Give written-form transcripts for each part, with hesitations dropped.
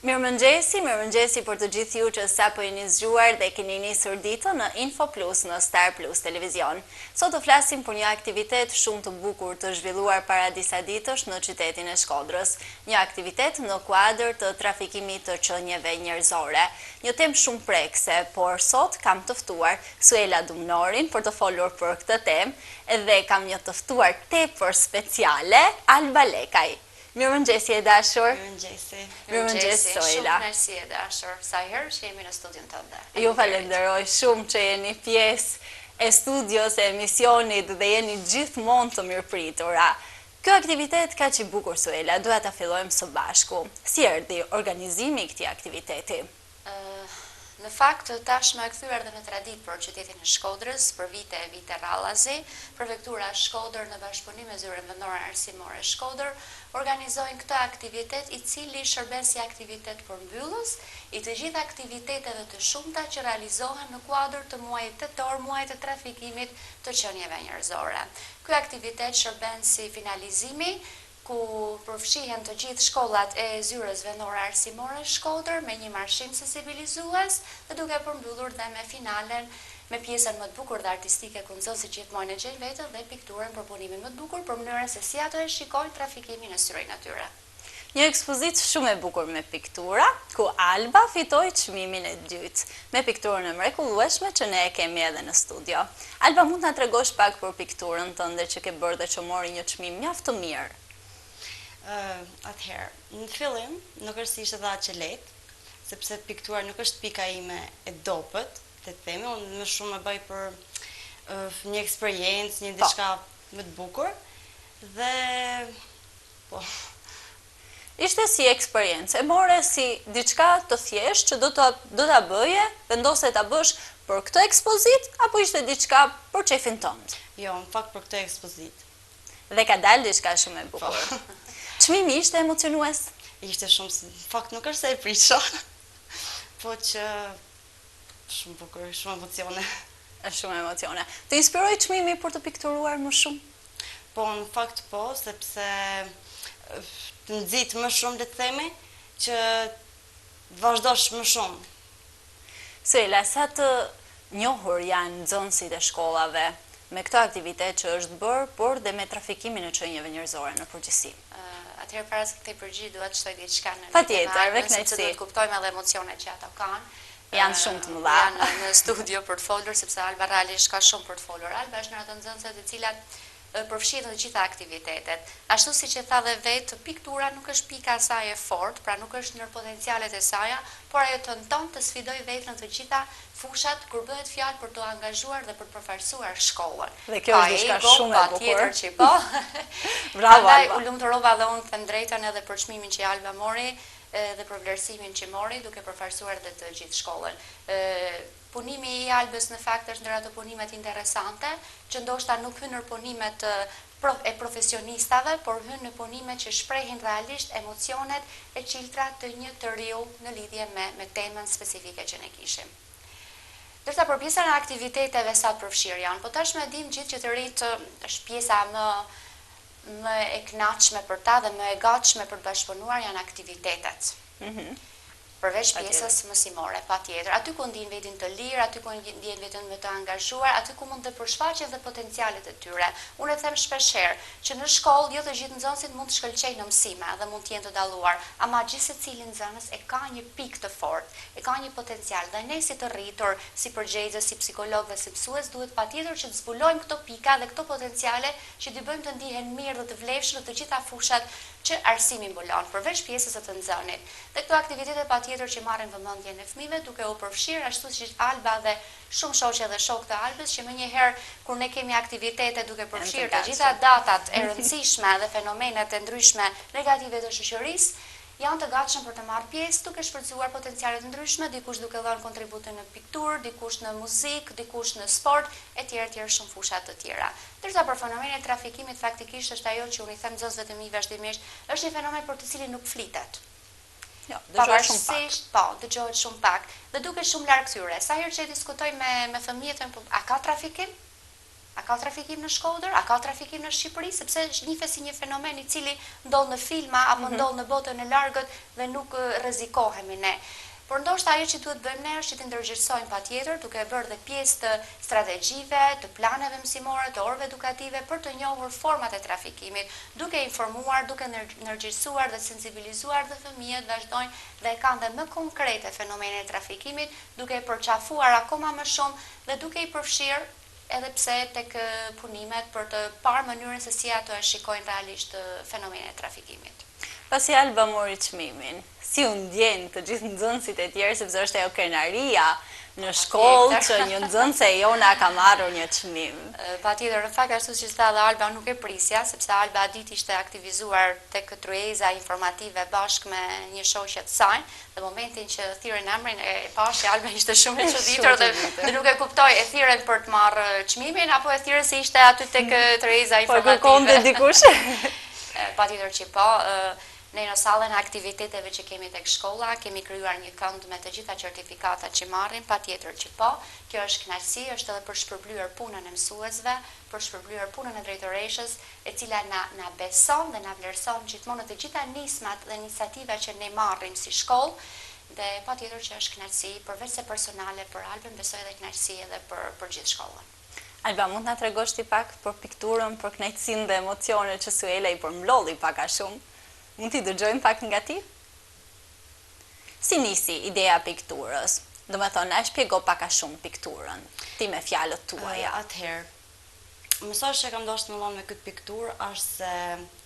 Mirëmëngjesi, mirëmëngjesi për të gjithë ju që sapo jeni zgjuar dhe keni nisur ditën në Info Plus në Star Plus Televizion. Sot do flasim për një aktivitet shumë të bukur të zhvilluar para disa ditësh në qytetin e Shkodrës. Një aktivitet në kuadër të trafikimit të qenieve njerëzore. Një temë shumë prekëse, por sot kam të ftuar Suela Dumnorin për të folur për këtë temë dhe kam një të ftuar tepër speciale, Alba Lekaj. Mirëmëngjesi e dashur. Mirëmëngjesi. Mirëmëngjesi Suela. Shumë kënaqësi e dashur, sa herë që jemi në studion tënde. Ju falenderoj shumë që jeni pjesë e studios e emisionit dhe jeni gjithmonë të mirëpritura. Ky aktivitet kaq i bukur Suela, dua ta fillojmë së bashku. Si erdhi organizimi i këtij aktiviteti? Në fakt, tashmë e kthyer dhe në traditë për qytetin e Shkodrës, për vite e vite radhazi, Prefektura Shkodër në bashkëpunim me Zyrën Vendore Arsimore Shkodër, organizojnë këtë aktivitet i cili shërben si aktivitet përmbyllës i të gjithë aktiviteteve të shumta që realizohen në kuadër të muajit tetor, muajit të trafikimit të qenieve njerëzore. Ky aktivitet shërben si finalizimi ku përfshihen të gjithë shkollat e Zyrës Vendore Arsimore Shkodër me një marshim sensibilizues dhe duke përmbyllur dhe me finalen me pjesën më të bukur dhe artistike ku nxënësit gjithmonë e gjejnë veten dhe pikturën për punimin më të bukur për mënyrën se si ato e shikojnë trafikimin në syrin e tyre. Një ekspozitë shumë e bukur me piktura, ku Alba fitoi çmimin e dytë, me pikturën e mrekullueshme që ne e kemi edhe në studio. Alba mund të na tregosh pak për pikturën tënde që ke bërë dhe që mori një çmim mjaft të mirë? Atëherë, në fillim nuk është se ishte dhe aq e lehtë, sepse piktura nuk është pika ime e dobët, le të themi, unë më shumë e bëj për një eksperiencë, një diçka më të bukur dhe Po. Ishte si eksperiencë, e more si diçka të thjeshtë që do ta do ta bëje, vendose ta bësh për këtë ekspozitë apo ishte diçka për qejfin tënd? Jo, në fakt për këtë ekspozitë. Dhe ka dalë diçka shumë e bukur. Po. Çmimi ishte emocionues? Ishte shumë, në fakt nuk është se e prisha. Po që shumë bukur, shumë emocione. Shumë emocione. Të inspiroi çmimi për të pikturuar më shumë? Po, në fakt po, sepse të nxit më shumë, le të themi, që të vazhdosh më shumë. Suela, sa të njohur janë nxënësit e shkollave me këtë aktivitet që është bërë, por dhe me trafikimin e qenieve njerëzore në përgjithësi? Atëherë para se të kthej përgjigje, dua të shtoj diçka në Patjetër, me kënaqësi. Sepse duhet të kuptojmë edhe emocionet që ato kanë. Janë shumë të mëdha. Janë në studio për të folur, sepse Alba realisht ka shumë për të folur. Alba është ndër ato nxënëse të cilat përfshihet në të gjitha aktivitetet. Ashtu siç e tha dhe vetë, piktura nuk është pika e saj e fortë, pra nuk është ndër potencialet e saja, por ajo tenton të sfidojë veten në të gjitha fushat kur bëhet fjalë për t'u angazhuar dhe për të përfaqësuar shkollën. Dhe kjo është diçka shumë e bukur. Patjetër që po. Bravo Prandaj Alba. u lumturova dhe unë them drejtën edhe për çmimin që Alba mori, dhe për vlerësimin që mori, duke përfaqësuar dhe të gjithë shkollën. Punimi i Albës në fakt është ndër ato punimet interesante, që ndoshta nuk hyn në punimet e profesionistave, por hyn në punimet që shprehin realisht emocionet e çiltra të një të riu në lidhje me me temën specifike që ne kishim. Ndërsa për pjesën e aktiviteteve sa të përfshirë janë, po tashmë e dimë gjithë që të rinjtë është pjesa më më e kënaqshme për ta dhe më e gatshme për të bashkëpunuar janë aktivitetet. Përveç pjesës mësimore, patjetër. Aty ku ndjejnë veten të lirë, aty ku ndjejnë veten më të angazhuar, aty ku mund të përshfaqen dhe potencialet e tyre. Unë e them shpesh herë, që në shkollë jo të gjithë nxënësit mund të shkëlqejnë në mësime dhe mund të jenë të dalluar, ama gjithsecili nxënës e ka një pikë të fortë, e ka një potencial dhe ne si të rritur, si përgjegjës, si psikologë dhe si mësues duhet patjetër që të zbulojmë këto pika dhe këto potenciale që t'i bëjmë të ndihen mirë dhe të vlefshëm në të gjitha fushat që arsimi mbulon, përveç pjesës së të nxënit. Dhe këto aktivitete patjetër që marrin vëmendjen e fëmijëve duke u përfshirë ashtu siç Alba dhe shumë shoqe dhe shokë të Albës që menjëherë kur ne kemi aktivitete duke përfshirë të gjitha datat e rëndësishme dhe fenomenet e ndryshme negative të shoqërisë, janë të gatshëm për të marrë pjesë duke shfrytëzuar potenciale të ndryshme, dikush duke dhënë kontributin në pikturë, dikush në muzikë, dikush në sport, etj etj shumë fusha të tjera. Ndërsa për fenomenin e trafikimit faktikisht është ajo që unë i them nxënësve të mi vazhdimisht, është një fenomen për të cilin nuk flitet. Jo, dëgjohet shumë pak. Pavarësisht, po, dëgjohet shumë pak dhe duket shumë larg tyre. Sa herë që e diskutoj me me fëmijët, thonë po a ka trafikim? A ka trafikim në Shkodër? A ka trafikim në Shqipëri? Sepse njihet si një fenomen i cili ndodh në filma apo ndodh në botën e largët dhe nuk rrezikohemi ne. Por ndoshta ajo që duhet të bëjmë ne është që t'i ndërgjegjësojmë patjetër, duke e bërë dhe pjesë të strategjive, të planeve mësimore, të orëve edukative për të njohur format e trafikimit, duke informuar, duke ndërgjegjësuar dhe sensibilizuar dhe fëmijët vazhdojnë dhe e kanë dhe më konkrete fenomenin e trafikimit, duke e përqafuar akoma më shumë dhe duke i përfshirë edhe pse tek punimet për të parë mënyrën se si ato e shikojnë realisht fenomenin e trafikimit. Pasi Alba mori çmimin, si u ndjenë të gjithë nxënësit e tjerë, sepse është ajo krenaria në shkollë që një nxënëse e jona ka marrur një çmim. Patjetër, në fakt ashtu siç tha dhe Alba nuk e prisja, sepse Alba atë ditë ishte aktivizuar tek tryeza informative bashkë me një shoqe të saj, Dhe momentin që thirrën emrin e pashë që Alba ishte shumë e çuditur dhe, dhe nuk e kuptoi e thirrën për të marrë çmimin apo e thirrën se ishte aty tek tryeza po informative. Po kërkonte dikush. Patjetër që po. Ne në sallën e aktiviteteve që kemi tek shkolla, kemi krijuar një kënd me të gjitha certifikatat që marrim, patjetër që po. Kjo është kënaqësi, është edhe për shpërblyer punën e mësuesve, për shpërblyer punën e drejtoreshës, e cila na na beson dhe na vlerëson gjithmonë në të gjitha nismat dhe iniciativat që ne marrim si shkollë dhe patjetër që është kënaqësi përveçse personale për Albën, besoj edhe kënaqësi edhe për për gjithë shkollën. Alba, mund të na tregosh ti pak për pikturën, për kënaqësinë dhe emocionet që Suela i përmblodhi pak a shumë? Mund t'i dëgjojmë pak nga ti? Si nisi ideja e pikturës? Domethënë, na e shpjego pak a shumë pikturën, ti me fjalët tuaja. Atëherë, Mesazhi që kam dashtë me dhanë me këtë pikturë është se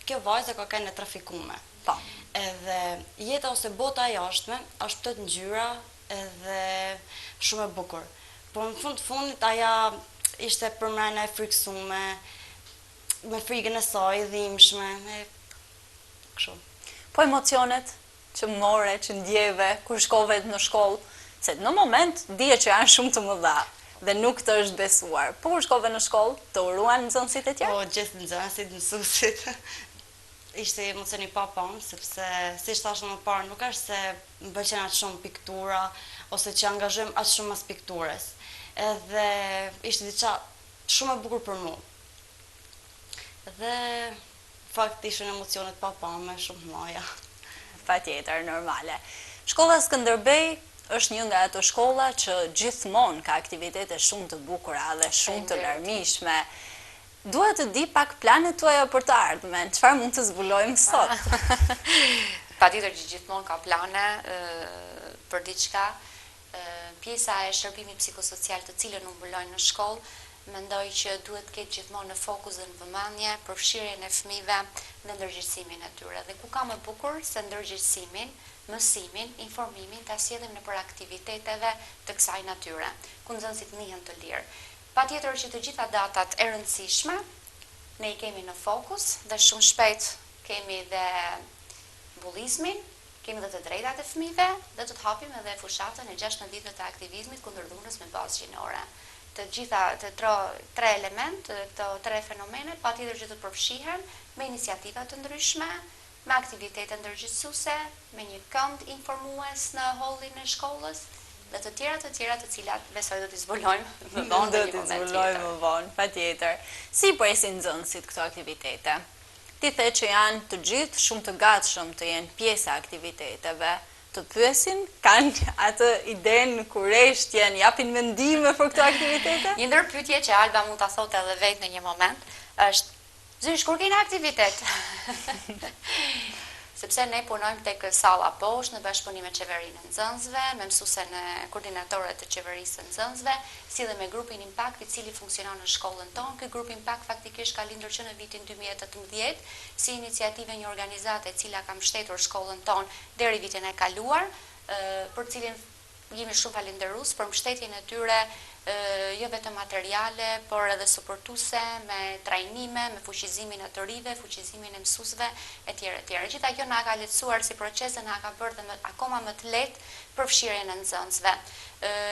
kjo vajzë ka qenë e trafikume. Po. Edhe jeta ose bota e jashtme është plot ngjyra edhe shumë e bukur. Po në fund të fundit aja ishte përmrena e frikësume, me frigën e saj, e dhimbshme, e kështu. Po emocionet? që more, që ndjeve, kur shkove në shkollë, se në moment dihet që janë shumë të mëdha dhe nuk të është besuar. Po kur shkove në shkollë, të uruan nxënësit e tjerë? Po, gjithë nxënësit, mësuesit. Ishte emocion i papamë, sepse siç thashë më parë, nuk është se më pëlqen aq shumë piktura ose që angazhohem aq shumë mas pikturës. Edhe ishte diçka shumë e bukur për mua. Dhe Fakt ishin emocione të papame, shumë të mëdha. Patjetër, normale. Shkolla Skënderbej është një nga ato shkolla që gjithmonë ka aktivitete shumë të bukura dhe shumë të larmishme. Dua të di pak planet tuaja për të ardhmen, çfarë mund të zbulojmë sot? Patjetër që gjithmonë ka plane për diçka. Pjesa e shërbimit psikosocial të cilën unë mbuloj në shkollë, mendoj që duhet të ketë gjithmonë në fokus dhe në vëmendje përfshirjen e fëmijëve dhe ndërgjegjësimin e tyre. Dhe ku ka më bukur se ndërgjegjësimin, mësimin, informimin ta sjellim nëpër aktiviteteve të kësaj natyre, ku nxënësit ndihen të lirë. Patjetër që të gjitha datat e rëndësishme ne i kemi në fokus dhe shumë shpejt kemi dhe bullizmin, Kemi dhe të drejtat e fëmijëve dhe do të hapim edhe fushatën e 16 ditëve të aktivizmit kundër dhunës me bazë gjinore. Të gjitha të tro, tre element, këto tre fenomene patjetër që të përfshihen me iniciativa të ndryshme, me aktivitete ndërgjegjësuese, me një kënd informues në hollin e shkollës dhe të tjera të tjera të cilat besoj do t'i zbulojmë më vonë në një moment tjetër. Do t'i zbulojmë më vonë, patjetër. Si i presin nxënësit këto aktivitete? Ti the që janë të gjithë shumë të gatshëm të jenë pjesë e aktiviteteve, të pyesin, kanë atë idenë, kureshtjen, japin mendime për këto aktivitete? Një ndër pyetjet që Alba mund ta thotë edhe vetë në një moment është Zysh, kur keni aktivitet? Sepse ne punojmë tek salla poshtë në bashkëpunim me qeverinë e nxënësve, me mësuesen e koordinatore të qeverisë së nxënësve, si dhe me grupin Impact i cili funksionon në shkollën tonë. Ky grup Impact faktikisht ka lindur që në vitin 2018 si iniciativë e një organizate e cila ka mbështetur shkollën tonë deri vitin e kaluar, për të cilin jemi shumë falënderues për mbështetjen e tyre jo vetëm materiale, por edhe suportuese me trajnime, me fuqizimin e të rinjve, fuqizimin e mësuesve etj etj. Gjitha kjo na ka lehtësuar si proces dhe na ka bërë dhe më, akoma më të lehtë përfshirjen e nxënësve.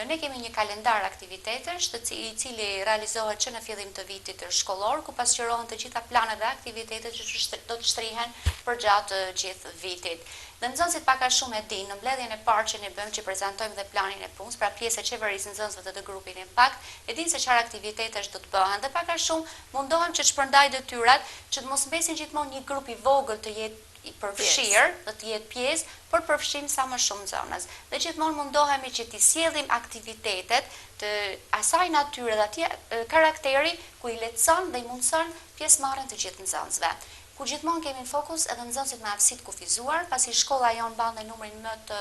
Ne kemi një kalendar aktivitetesh, të i cili realizohet që në fillim të vitit shkollor, ku pasqyrohen të gjitha planet dhe aktivitetet që do të shtrihen përgjatë gjithë vitit. Dhe nxënësit pak a shumë e dinë, në mbledhjen e parë që ne bëjmë që prezantojmë dhe planin e punës, pra pjesë e qeverisë nxënësve dhe të grupit. mbledhjen pak, e dinë se çfarë aktivitetesh do të bëhen dhe pak a shumë mundohem që të shpërndaj detyrat që të mos mbesin gjithmonë një grup i vogël të jetë i përfshirë dhe të jetë pjesë, por të përfshijmë sa më shumë nxënës. Dhe gjithmonë mundohemi që t'i sjellim aktivitetet të asaj natyre dhe atij karakteri ku i lehtëson dhe i mundëson pjesëmarrjen të gjithë nxënësve. Ku gjithmonë kemi në fokus edhe nxënësit me aftësi të kufizuar, pasi shkolla jonë mban dhe numrin më të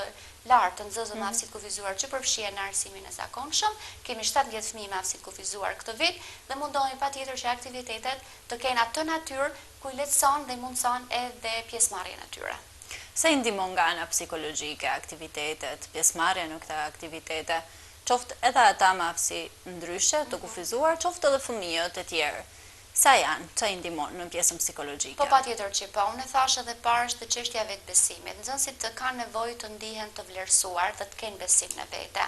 lartë të nxënësve me aftësi të kufizuar që përfshihen në arsimin e zakonshëm. Kemi 17 fëmijë me aftësi të kufizuar këtë vit dhe mundohemi patjetër që aktivitetet të kenë atë natyrë ku i lehtëson dhe i mundëson edhe pjesëmarrjen e tyre. Sa i ndihmon nga ana psikologjike aktivitetet, pjesëmarrja në këto aktivitete, qoftë edhe ata me aftësi ndryshe, të kufizuar, qoftë edhe fëmijët e tjerë? Sa janë, ça i ndihmon në pjesën psikologjike? Po patjetër që po. Unë e thashë edhe parë është çështja e vetëbesimit. Nxënësit kanë nevojë të ndihen të vlerësuar dhe të kenë besim në vete.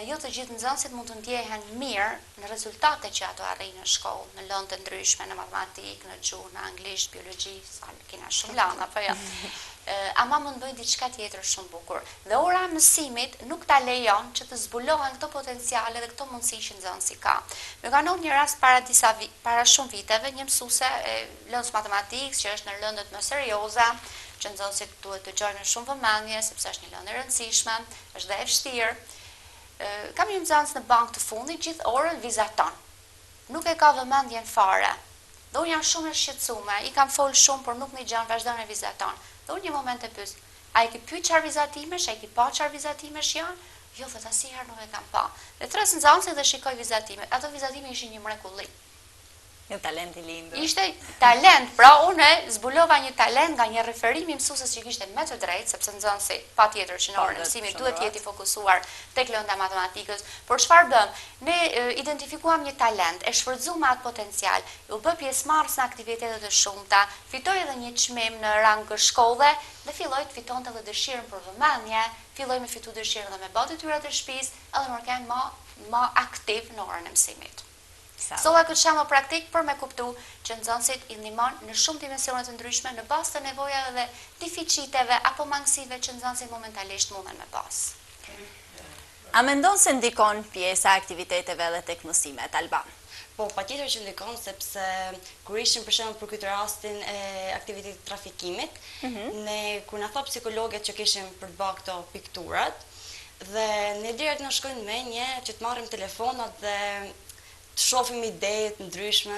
Jo të gjithë nxënësit mund të ndjehen mirë në rezultatet që ato arrijnë në shkollë, në lëndë të ndryshme, në matematikë, në gjuhë, në anglisht, biologji, sa kena shumë lëndë, apo jo. Ama mund të bëjnë diçka tjetër shumë bukur. Dhe ora e mësimit nuk ta lejon që të zbulohen këto potenciale dhe këto mundësi që nxënësi ka. Më ka ndodhur një rast para disa para shumë viteve, një mësuese e lëndës matematikës që është në lëndët më serioze, që nxënësit duhet të dëgjojnë me shumë vëmendje sepse është një lëndë e rëndësishme, është dhe e vështirë. Kam një nxënës në bankë të fundit, gjithë orën vizaton. Nuk e ka vëmendjen fare. Dhe unë jam shumë e shqetësume, i kam fol shumë, por nuk nigjon, vazhdon e vizaton. Dhe unë një moment e pyes, a e ki pyet çfarë vizatimesh, a i ki pa çfarë vizatimesh janë? Jo, thotë, asnjëherë nuk e kam pa. Dhe thërras nxënësin dhe shikoj vizatimet. Ato vizatime ishin një mrekulli. Një talent i lindur. Ishte talent, pra unë zbulova një talent nga një referim i mësueses që kishte me të drejtë, sepse nxënësi patjetër që në po, orën e mësimit duhet të jetë i fokusuar tek lënda e matematikës, por çfarë bëmë? Ne identifikuam një talent, e shfrytëzuam atë potencial, u bë pjesëmarrës në aktivitete të shumta, fitoi edhe një çmim në rang shkolle dhe filloi të fitonte edhe dëshirën për vëmendje, filloi me fitu dëshirën dhe me bë detyrat e shtëpisë, edhe me qenë më më aktiv në orën e mësimit. Solla këtë shembull praktik për me kuptu që nxënësit i ndihmon në shumë dimensione të ndryshme në bazë të nevojave dhe deficiteve apo mangësive që nxënësit momentalisht munden me pas. A mendon se ndikon pjesa e aktiviteteve edhe tek mësimet, Alba? Po, patjetër që ndikon sepse kur ishim për shembull për këtë rastin e aktivitetit të trafikimit, ne kur na tha psikologja që kishim për të bërë këto pikturat, Dhe ne direkt na shkoi në mendje që të marrim telefonat dhe të shohim ide të ndryshme,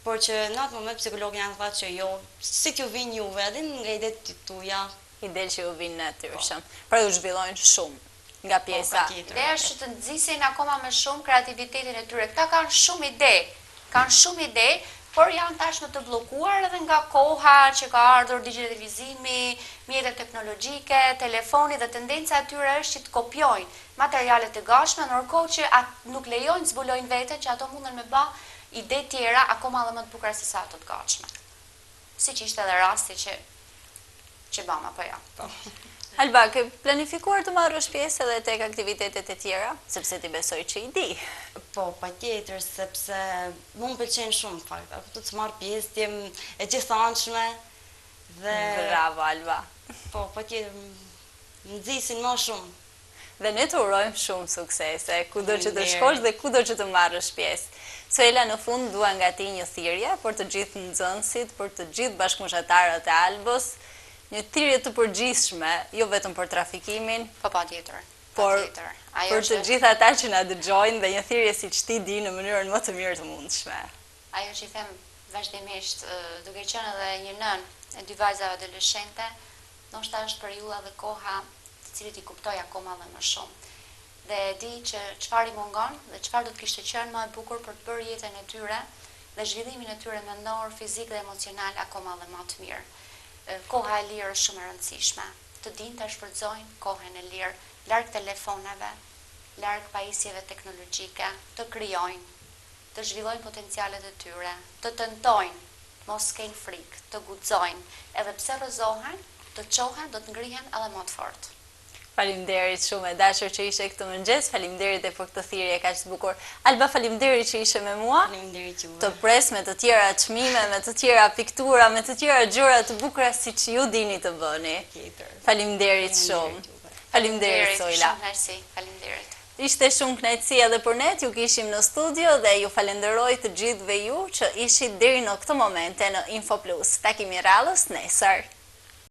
por që në atë moment psikologia na tha që jo, si t'ju vinë juve, edhe nga idetë tuaja. Ide që ju vinë natyrshëm. Po. Pra ju zhvillojnë shumë nga po, pjesa. Po, Ideja është që të nxisin akoma më shumë kreativitetin e tyre. Këta kanë shumë ide, kanë shumë ide, por janë tashmë të bllokuar edhe nga koha që ka ardhur digjitalizimi, mjetet teknologjike, telefoni dhe tendenca e tyre është që të kopjojnë materiale të gatshme, ndërkohë që at nuk lejojnë të zbulojnë veten që ato munden me ba ide tjera akoma edhe më të bukura se sa ato të gatshme. Siç ishte edhe rasti që që bëmë apo jo. Po. Alba, ke planifikuar të marrësh pjesë edhe tek aktivitetet e tjera, sepse ti besoj që i di. Po, patjetër, sepse mu më pëlqen shumë në fakt, apo të marr pjesë, të jem e gjithanshme dhe Bravo Alba. Po, patjetër, më nxisin më shumë. Dhe ne të urojmë shumë suksese, kudo që të shkosh dhe kudo që të marrësh pjesë. Suela, në fund dua nga ti një thirrje për të gjithë nxënësit, për të gjithë bashkëmoshatarët e Albës, një thirrje të përgjithshme, jo vetëm për trafikimin, Po patjetër, por për të gjithë ata që na dëgjojnë dhe një thirrje siç ti di në mënyrën më të mirë të mundshme. Ajo që i them vazhdimisht, duke qenë edhe një nënë e dy vajzave adoleshente, Ndoshta është periudha dhe koha të cilit i kuptoj akoma dhe më shumë. Dhe e di që çfarë i mungon dhe çfarë do të kishte qenë më e bukur për të bërë jetën e tyre dhe zhvillimin e tyre mendor, fizik dhe emocional akoma dhe më të mirë. Koha e lirë është shumë e rëndësishme. Të dinë ta shfrytëzojnë kohën e lirë, larg telefonave, larg pajisjeve teknologjike, të krijojnë, të zhvillojnë potencialet e tyre, të tentojnë, mos kenë frikë, të guxojnë, edhe pse rrëzohen, të çohen, do të ngrihen edhe më të fortë. Faleminderit shumë e dashur që ishe këtë mëngjes, faleminderit edhe për këtë thirrje kaq të bukur. Alba, faleminderit që ishe me mua. Faleminderit juve. Të pres me të tjera çmime, me të tjera piktura, me të tjera gjëra të bukura siç ju dini të bëni. Faleminderit shumë. Faleminderit Soila. Shumë merci. Faleminderit. Ishte shumë kënaqësi edhe për ne t'ju kishim në studio dhe ju falenderoj të gjithëve ju që ishit deri në këtë momente në Info Plus. Takimi i radhës nesër.